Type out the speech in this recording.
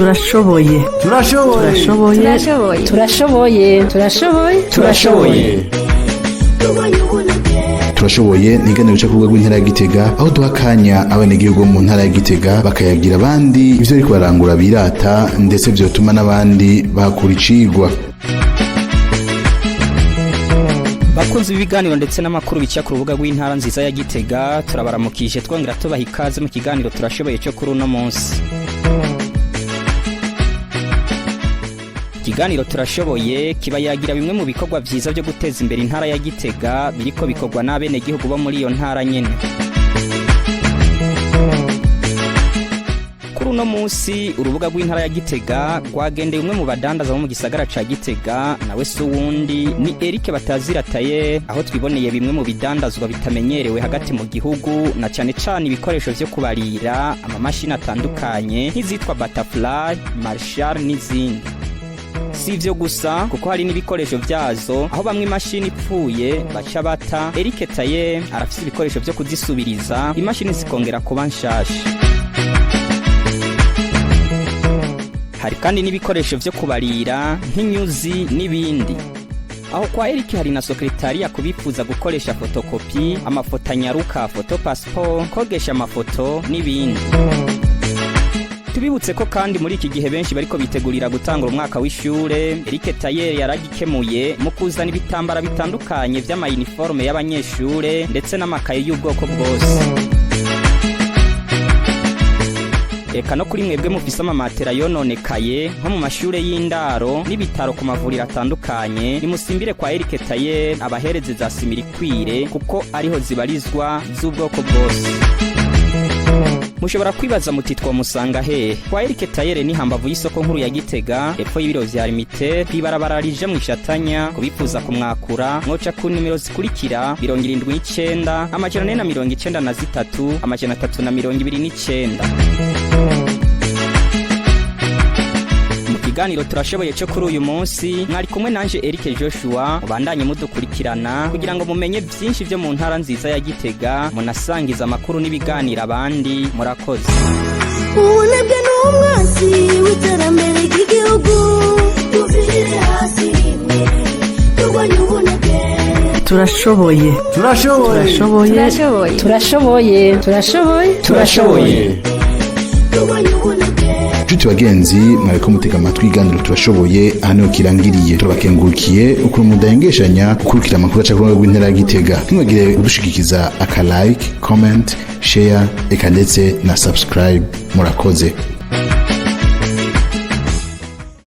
Turashoboye. Turashoboye. Turashoboye. Turashoboye. Turashoboye. Turashoboye. Turashoboye. Turashoboye ni iganiro cyo ku rwego rw'intara ya Gitega, aho duha akanya abenegihugu bo mu ntara ya Gitega bakayagira abandi ivyo ariko barangura birata, ndetse vyotuma n'abandi bahakura icigwa. Bakunzi b'ibiganiro ndetse n'amakuru bica ku rubuga rw'intara nziza ya Gitega, turabaramukije, twongera tubaha ikaze mu kiganiro Turashoboye cyo kuri uno munsi. Ikiganiro Turashoboye kiba yagira bimwe mu bikorwa vyiza byo guteza imbere intara ya Gitega biriko bikorwa n'abenegihugu bo muri iyo ntara nyene. Kuri uno munsi, urubuga rw'intara ya Gitega rwagendeye umwe mu badandaza bo mu gisagara ca Gitega, nawe si uwundi ni Eric Batazirataye, aho twiboneye bimwe mu bidandazwa bitamenyerewe hagati mu gihugu, na cane cane ibikoresho vyo kubarira amamashini atandukanye nk'izitwa Butterfly, Marshall n'izindi. Si ivyo gusa, kuko hari n'ibikoresho vyazo, aho bamwe imashini ipfuye baca bata. Eric Taye arafise ibikoresho vyo kuzisubiriza imashini zikongera kuba nshasha. Hari kandi n'ibikoresho vyo kubarira nk'inyuzi n'ibindi. Aho kwa Eric hari na sekretariya kubifuza gukoresha fotokopi, amafoto anyaruka, foto passport, kogesha amafoto n'ibindi. Tubibutse ko kandi muri iki gihe benshi bariko bitegurira gutangura umwaka w'ishure, Eric Tayer yaragikemuye mu kuzana ibitambara bitandukanye vy'amayiniforume y'abanyeshure ndetse n'amakaye y'ubwoko bwose. Eka no kuri mwebwe mufise amamatera yononekaye nko mu mashure y'indaro n'ibitaro, ku mavuriro atandukanye, nimusimbire kwa Eric Tayer abahereze za simirikwire, kuko ariho zibarizwa z'ubwoko bwose. Mushobora kwibaza muti: "Twamusanga hehe?" Kwa Eric Tayere ni hambavu y'isoko nkuru ya Gitega, epfo y'ibiro vya Limite, kw'ibarabara rije mu Ishatanya. Kubifuza kumwakura, mwoca ku nimero zikurikira: 79 493 329. Mu kiganiro Turashoboye cyo kuri uyu munsi mwari kumwe nanje Eric Joshua. Mubandanye mudukurikirana kugira ngo mumenye byinshi byo mu ntara nziza ya Gitega, munasangiza amakuru n'ibiganiro abandi. Murakoze. Ubunebwe ni umwansi w'iterambere ry'igihugu. Tuvire hasi rimwe turwanye ubunebwe. Turashoboye. Turashoboye. Turashoboye. Turashoboye. Turashoboye. Turashoboye. Turashoboye. Turwanye ubunebwe. Nshuti bagenzi mwariko mutega amatwi iganiro Turashoboye, aha niho kirangiriye. Turabakengurukiye ukuntu mudahengeshanya gukurikira amakuru aca ku rubuga rw'intara ya Gitega. Ntimwagire udushigikiza aka like, comment, share, eka ndetse na subscribe. Murakoze.